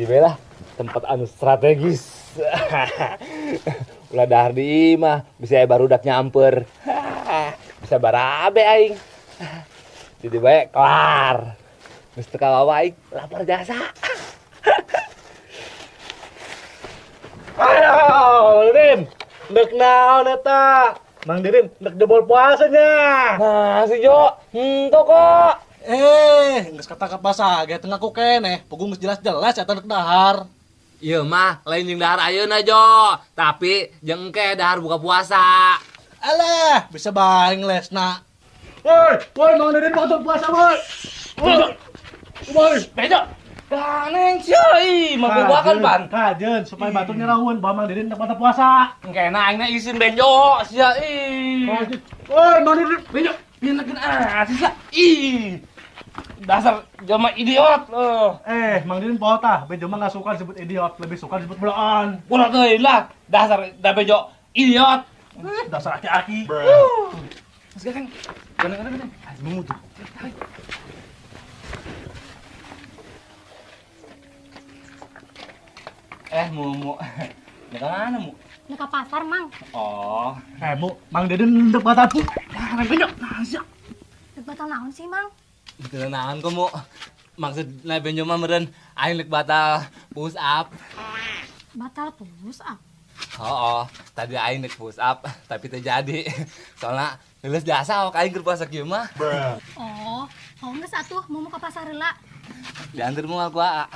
Di dieu lah tempat anu strategis. Ulah dahar di imah, bisa aya barudak nyamper. Bisa barabe aing. Di dieu bae kelar. Geus teu kawawa aing, lapar jasa. Ayo, Rin. Ndek naon eta? Mang Dirin ndek jebol puasanya. Nah, si Jo, henteu kok. Geus ketangkep basah ge teu ngaku keneh. Puguh geus jelas-jelas eta ndek dahar. Ieu mah lain jeung dahar ayeuna Jo, tapi jeung engke dahar buka puasa. Alah, bisa bae ngelesna. Woi, woi Mang Dirin mau puasa, woi. Woi, Bejo. Ganeng sia ih, mabuakan pan. Kajeun supaya batur nyerahun bahwa Mang Dirin ndek mata puasa. Engke na aingna isin Benjo sia ih. Woi, Mang Dirin, Benjo, pinekeun ah sia. Ih. Dasar jelema idiot loh. Mang Dirin poho tah, Benjo mah nggak suka disebut idiot, lebih suka disebut beloan. Ulah teuing lah, dasar da Benjo idiot. Dasar aki-aki. Terus kan, kadang-kadang mumu tuh. Mumu, ke mana Mu? Ke pasar, Mang. Oh, Mu, Mang Deden ndek batal. Nah, Benjo, nah sia. Ndek batal naon sih, Mang? Betul naon kok, Mu? Maksud na Benjo mah meureun aing ndek batal push up. Batal push up? Oh, tadi aing ndek push up tapi teu jadi. Soalna leuleus jasa awak aing keur puasa kieu mah. Oh, geus atuh Mumu ke pasar heula. Diantar moal ku Aa.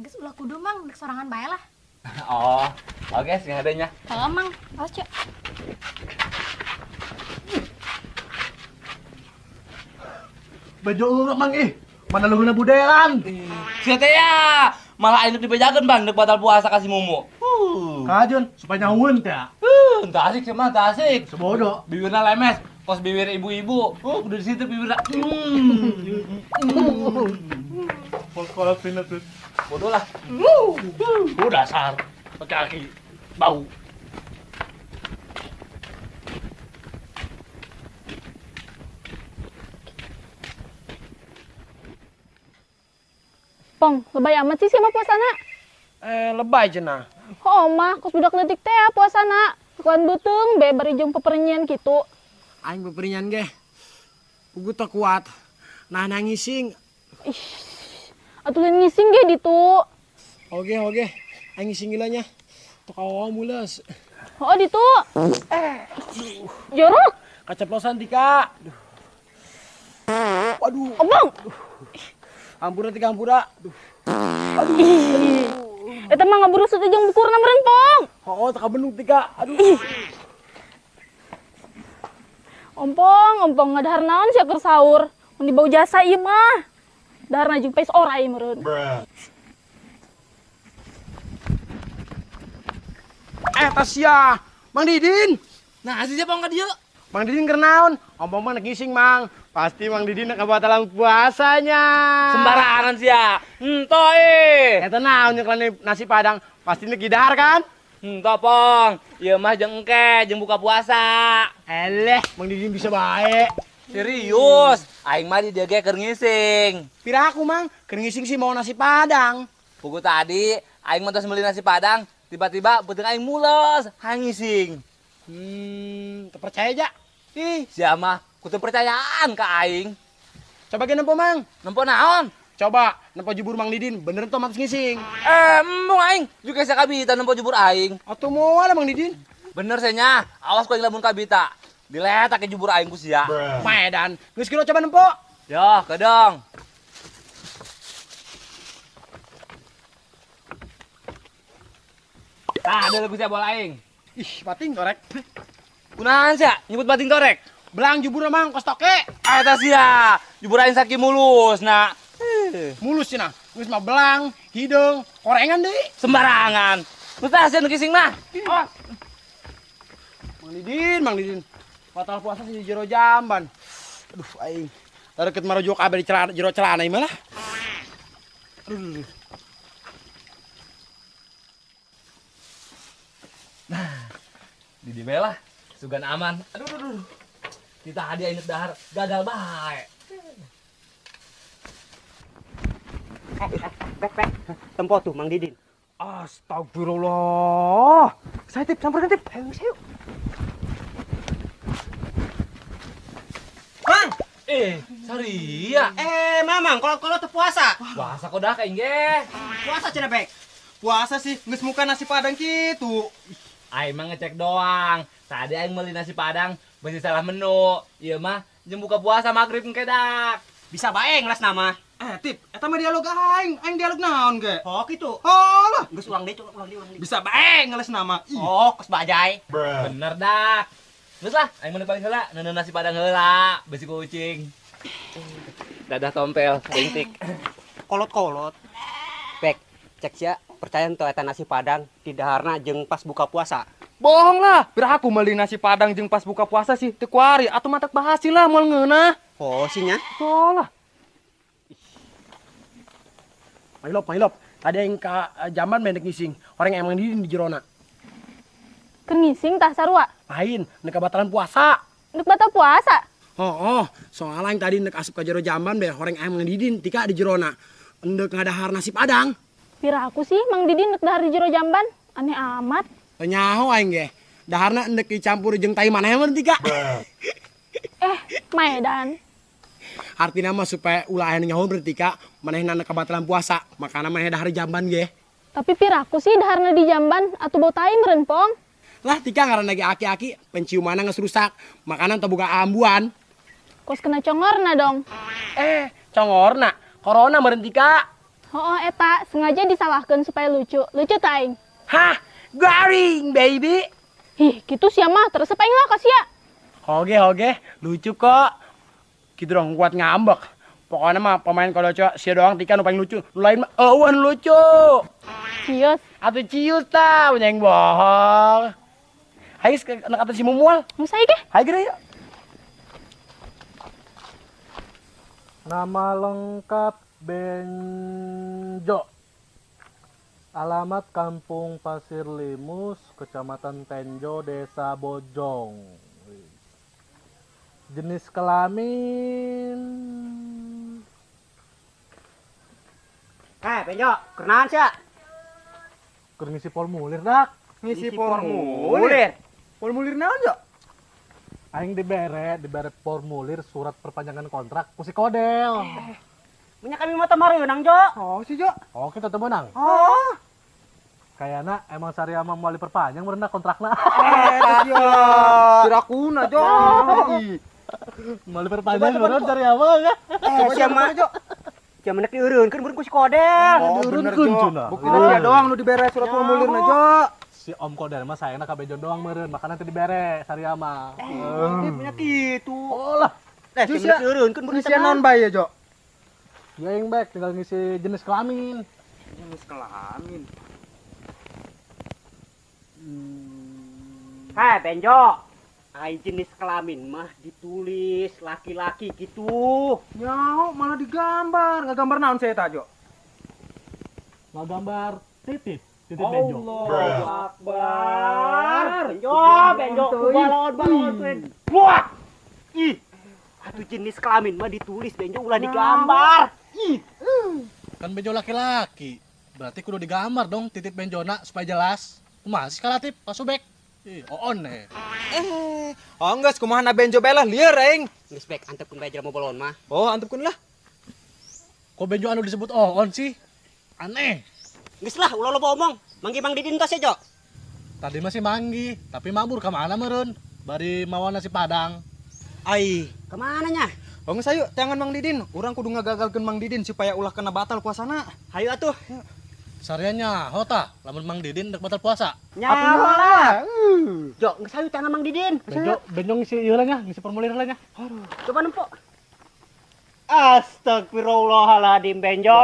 Geus ulah kudu, Mang, ndek sorangan bae lah. Oh, oke, sing adanya. Halo, Mang. Awas, Cuk. Bejo urang, Mang ih. Mana luhurna budelan. Sia teh ya, malah aing dibejakeun, Bang, ndek batal puasa ka si Mumu. Kajeun supaya nyahueun teh. Teu asik sia mah, teu asik. Sebodoh. Bibirna lemes, kos bibir ibu-ibu. Kudu di situ bibirna. Kolot pindah tuh. Bodoh lah. Dasar pakai kaki bau. Pong, lebay amat sih sama puasana. Lebay cenah. Oh, mah, kos budak leutik teh ya puasana. Kuan beuteung be bari jeung peperinyan kitu. Aing peperinyan ge. Puguh teu kuat. Nah ngising. Ih. Atuh lain ngising ge ditu. Oke, oke. Aing ngising gila nya. Tok kawawa mules. Oh, ditu. Jorok. Kaceplosan Tika. Duh. Waduh. Obong. Ampura Tika, ampura. Duh. Aduh. Eta mah ngaburusut jeung bukurna meureun, Pong. Oh, teu kabenung Tika. Aduh. Ompong, ompong ngadahar naon sia keur sahur. Mun dibau jasa ieu mah. Daharna jeung pes orai meureun. Tas sia. Mang Didin. Nah, sia Pong ka dieu. Mang Didin keur naon? Ompong mah nek ngising, Mang. Pasti Mang Didin nek kabatalan puasanya. Sembarangan sia. Henteu eh. Eta naon nyekelan nasi padang, pasti nek dahar kan? Henteu, Pong. Ieu mah jeung engke, jeung buka puasa. Eleh, Mang Didin bisa bae. Serius, aing mah di dieu ge keur ngising. Piraku, Mang, keur ngising sih mau nasi padang. Pugu tadi aing mah tos meuli nasi padang, tiba-tiba beuteung aing mules, hayang ngising. Teu percaya ja. Ih, sia mah kudu percayaan ka aing. Coba ge nempo, Mang. Nempo naon? Coba nempo jubur Mang Didin, bener teu matos ngising. Embung aing juga sia kabita nempo jubur aing. Atuh moal Mang Didin. Bener sia, awas ku aing lamun kabita. Diletak ke jubur aing ku sia. Maedan, geus kira coba nempo. Yo, kedong. Tah, ada lagu sia bola aing. Ih, bating torek. Kunaon sia nyebut bating torek? Belang jubur Mang kos toke. Eta sia, jubur aing sakieu mulus, na. Mulus cenah. Geus mah belang, hideung, korengan deui. Sembarangan. Geus tah sia nu kising mah. Awas. Mang Didin, Mang Didin. Batal puasa sih jero jamban. Aduh aing. Tareukeut marojo kabeh di celana jero celana ieu mah lah. Aduh. Nah, di dieu lah sugan aman. Aduh, aduh, aduh. Kita hadiah inget dahar gagal bae. Bek. Tempo tuh Mang Didin. Astagfirullah. Saya tip sampeurkeun tip. Ayo yuk. Mang. Saria. Mamang, kalau teu puasa. Puasa kok dah aing ge. Puasa cenah Bek. Puasa sih, geus muka nasi padang kitu. Aing mah ngecek doang. Tadi aing meuli nasi padang bisi salah menu. Ieu mah jeung buka puasa magrib engke dak. Bisa bae ngelas nama. Tip, eta mah dialog aing. Aing dialog naon ge? Oh, kitu. Oh lah. Geus ulang deui, ulang deui. Bisa bae ngeles nama. Oh, kos bajai. Bener dak. Geus lah, aing mun paling heula, neuneu nasi padang heula, bisi kucing. Dadah tompel, rintik. Kolot-kolot. Bek, cek sia percaya henteu eta nasi padang di daharna jeung pas buka puasa. Bohong lah, biar aku meuli nasi padang jeung pas buka puasa sih teu kuari atuh matak bahasi lah moal ngeunah. Oh, sinya. Oh lah. Mailop. Tadi yang ka jamban mendek ngising, orang yang emang di jerona. Keur ngising tah sarua? Lain, nek batalan puasa. Nek batal puasa? Oh, soalnya yang tadi nek asup ka jero jamban be horeng ayam Mang Didin tika di jerona. Endek ngadahar nasi padang. Pira aku sih Mang Didin nek dahar di jero jamban. Aneh amat. Nyaho aing ge. Daharna endek dicampur jeung tai maneh mun tika. Maedan. Artina mah supaya ulah aya nu nyaho berarti tika manehna nek kabatalan puasa, makana maneh dahar jamban ge. Tapi pira aku sih daharna di jamban atuh bau tai meureun pong. Lah tika ngaranna ge aki-aki penciumanna geus rusak, makanan teu boga ambuan. Kos kena congorna dong. Congorna, corona meureun tika. Hooh eta sengaja disalahkeun supaya lucu. Lucu teh aing. Hah, garing baby. Hih, kitu sia mah teresep aing lah ka sia. Hoge, lucu kok. Kitu dong kuat ngambek. Pokoknya mah pemain kalau cowok sia doang tika nu paling lucu. Nu lain mah eueuh nu lucu. Cius. Atuh cius tah, yang bohong. Hayu anak atas si Mumual. Mau saya ke? Hayu geura yuk. Nama lengkap Benjo. Alamat Kampung Pasir Limus, Kecamatan Tenjo, Desa Bojong. Jenis kelamin. Benjo, kenalan sia? Keur ngisi formulir dak. Ngisi formulir. Formulir naon, Jo? Aing dibere formulir surat perpanjangan kontrak ku si Kodel. Punya kami mah teu Jo. Oh, si Jo. Oh, kita teu meunang. Oh. Kayana emang Saria mah moal diperpanjang meureunna kontrakna. Jo. Tirakuna, Jo. Moal diperpanjang meureun Saria mah ya. Sia mah, Jo. Sia mah dieureunkeun meureun ku si Kodel. Oh, bener, Jo. Buktina sia doang nu dibere surat formulirna, Jo. Si Om Kodel mah sayangna ka Bejo doang meureun, makana teu dibere Saria mah. Punya kitu. Oh lah. Sia dieureunkeun meureun sia naon bae ya, Jo? Ya yang baik tinggal ngisi jenis kelamin. Jenis kelamin. Hei Benjo, ai jenis kelamin mah ditulis laki-laki gitu. Nyaho malah digambar, ngagambar naon saya ta, Jo? Ngagambar titik. Titik Benjo. Allahu Akbar. Benjo, balon. Wah. Ih. Atuh jenis kelamin mah ditulis Benjo ulah digambar. Ih. Kan Benjo laki-laki. Berarti kudu digambar dong titik Benjona supaya jelas. Kumaha sih kalatip Pak Subek? Ih, oon nih. Oh geus kumaha na Benjo bae lah lieur aing. Geus bek antepkeun bae jelema bolon mah. Oh, antepkeun lah. Kok Benjo anu disebut oon sih? Aneh. Geus lah ulah loba omong. Manggi Mang Didin tos ya, Jo. Tadi masih manggi, tapi mabur ka mana meureun? Bari mawa nasi padang. Ai, kemana nya? Oh geus ayo teangan Mang Didin. Urang kudu ngagagalkeun Mang Didin supaya ulah kena batal puasana. Hayu atuh. Saria nyaho tah, lamun Mang Didin dek batal puasa. Nyaho lah. Jo, geus hayu teangan Mang Didin. Benjo ngisi ieu lah nya, ngisi formulir lah nya. Aduh, coba nempo. Astagfirullahaladzim Benjo,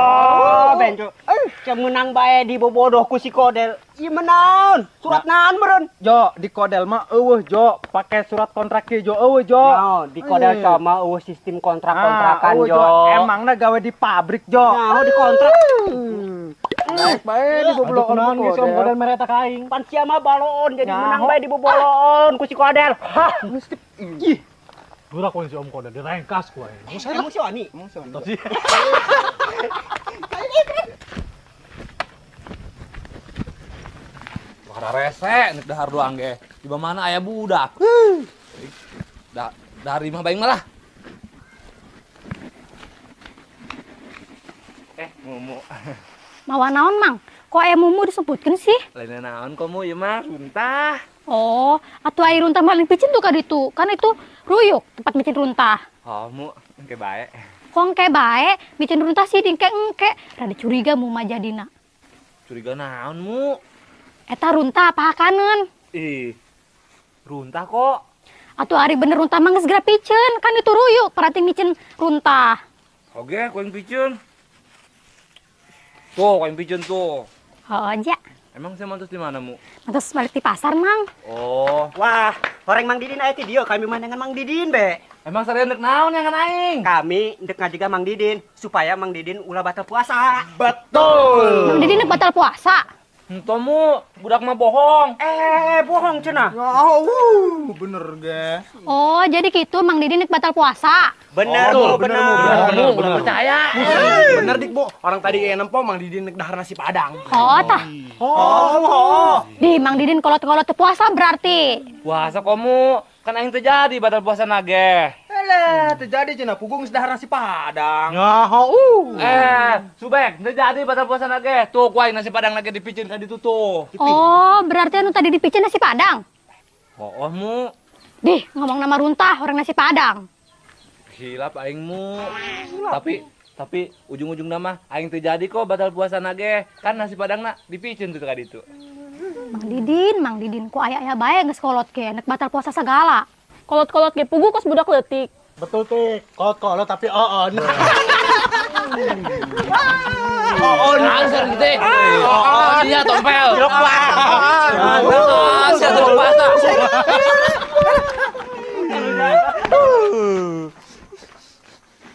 Benjo. Cemenang bae dibobodoh ku si Kodel. Ieu menaon? Surat naon meureun? Jo, di Kodel mah eueuh Jo, pake surat kontrak ge Jo eueuh Jo. Naon, di Kodel sama eueuh sistem kontrak-kontrakan Jo. Emangna gawe di pabrik Jo. Naon di kontrak. Naik bae diboboloan naon geus Om Kodel mere eta ka aing. Pan sia mah baloon jadi menang bae diboboloan ku si Kodel. Hah, mesti ih. Gura ku si Om Kodel direngkas ku aing. Emang si Wani? Emang si Wani. Hararese nek dahar doang ge. Di mana aya budak. Dahar imah baing malah. Mumu. Mawa naon, Mang? Kok aya Mumu disebutkeun sih? Lain naon kok Mu ieu mah runtah. Oh, atuh ai runtah maling picin tuh ka ditu. Kan itu ruyuk tempat micin runtah. Oh, Mu, engke bae. Kok engke bae? Micin runtah sih dingke engke. Rada curiga Mu mah jadina. Curiga naon, Mu? Eta runtah apa hakaneun? Ih. Runtah kok. Atuh ari bener runtah mah geus geura piceun, kan itu ruyuk berarti micin runtah. Oke, ku yang piceun. Tuh, ku yang piceun tuh. Oh, aja. Emang saya mantus di mana, Mu? Mantus balik di pasar, Mang. Oh. Wah, horeng Mang Didin aya ti dieu, kami mah dengan Mang Didin be. Emang sareng dek naon yang aing? Kami dek ngajaga Mang Didin supaya Mang Didin ulah batal puasa. Betul. Mang Didin dek batal puasa. Henteu Mu, budak mah bohong. Bohong cenah. Ya, bener ge. Oh, jadi gitu Mang Didin dek batal puasa. Bener, oh, Bu, bener. Bener, percaya. Bener dik, Bu. Orang tadi yang nempo Mang Didin nek dahar nasi Padang. Oh, tah. Oh. Di Mang Didin kolot-kolot teu puasa berarti. Puasa komu, kan aing teu jadi batal puasa nage. Alah, teu jadi cenah pugung geus dahar nasi Padang. Subek, teu jadi batal puasa nage. Tuh ku aing nasi Padang nage dipicin tadi tuh tuh. Oh, berarti anu tadi dipicin nasi Padang. Oh, Mu. Dih, ngomong nama runtah orang nasi Padang. Hilap aing Mu. Tapi ujung-ujung nama aing teu jadi kok batal puasa nage. Kan nasi Padang na dipicin tuh tadi itu. Mang Didin kok aya-aya bae geus kolot ge nek batal puasa segala. Kolot-kolot ge pugu kos budak leutik. Betul tik, kolot-kolot tapi oon. Oon langsung gitu. Oon dia tompel. Sia tilok puasa.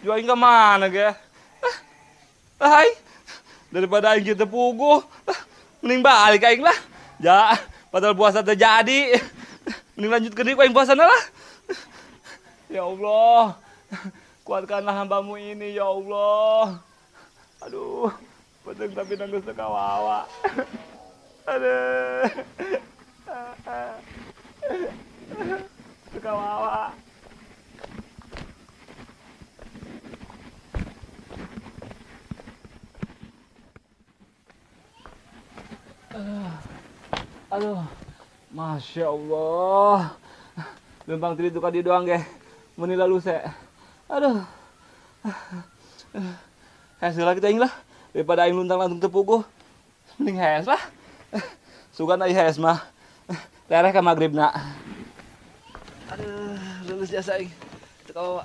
Jual aing ke mana ge? Hai. Daripada aing kita puguh, mending balik aing lah. Ja, batal puasa terjadi. Mending lanjut ke deui ku aing puasana lah. Ya Allah, kuatkanlah hambamu ini ya Allah. Aduh, penting tapi nangis teu kawawa. Aduh. Teu kawawa. Aduh, Masya Allah. Lempang tiri tukar dia doang ge. Meni lalu se. Aduh. Hes lah kita aing lah. Daripada aing luntang lantung tepuguh. Mending hes lah. Sugan ai hes mah. Tereh ka magribna. Aduh, lulus jasa aing. Teu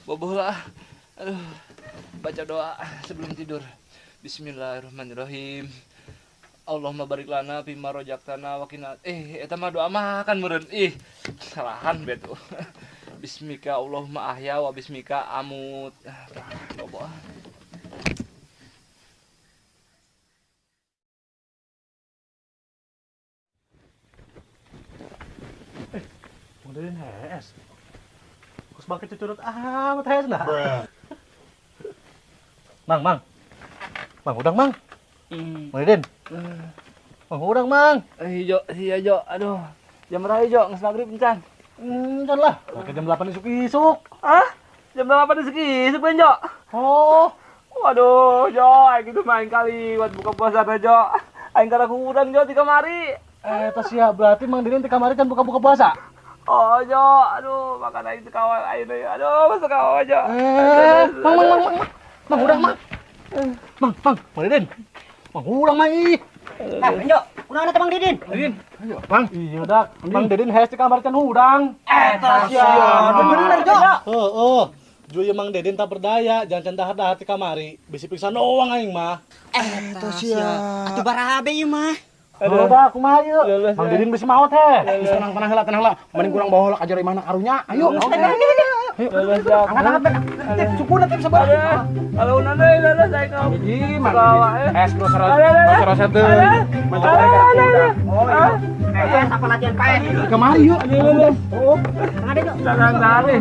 boboh lah. Aduh. Baca doa sebelum tidur. Bismillahirrahmanirrahim. Allahumma barik lana fima rojaktana wa qina. Eta mah doa makan meureun. Ih, salahan betu. Bismika Allahumma ahya wa bismika amut. Bobo. Mang Didin hees. Kos bangke cucurut amat hees nah. Mang, Mang. Mang udang, Mang. Mang Didin. Mang udang, Mang. Jo, iya Jo. Aduh. Jam berapa Jo? Geus magrib encan. Encan lah. Pakai jam 8 isuk-isuk. Hah? Jam 8 isuk-isuk, Jo? Oh. Waduh, Jo, aing itu main kali buat buka puasa teh, Jo. Aing karena kurang Jo di kamari. Tas ya berarti Mang Didin di kamari kan buka-buka puasa. Oh, Jo, aduh, makan aing teu kawal aing deui. Aduh, masuk kawal, Jo. Mang, Mang, Mang, Mang. Mang udang, Mang. Mang, Mang, Mang Didin. Mang urang mah ih. Jo, kunaon eta Mang Didin? Didin. Ayo, Mang. Iya dak. Mang Didin hees di kamar can hudang. Eta sia. Bener, Jo. Heeh. Ju ieu Mang Didin tak berdaya, jangan can dahar-dahar di kamari. Bisi pingsan doang aing mah. Eta sia. Atuh barabe ieu mah. Aduh, dah kumaha ieu? Mang Didin bisi maot heh. Geus tenang, tenang heula, tenang heula. Mending kurang bawa heula ka jero imahna karunya. Ayo. Ayo. Angkat-angkat. Sukuna teh bisa bae. Kalau deui leuleus aing ka. Hiji Mang Didin. Es nu saroset deui. Oh, iya. Apa latihan paeh? Kemari yuk. Oh, tengah deh, Jo. Jangan tarik.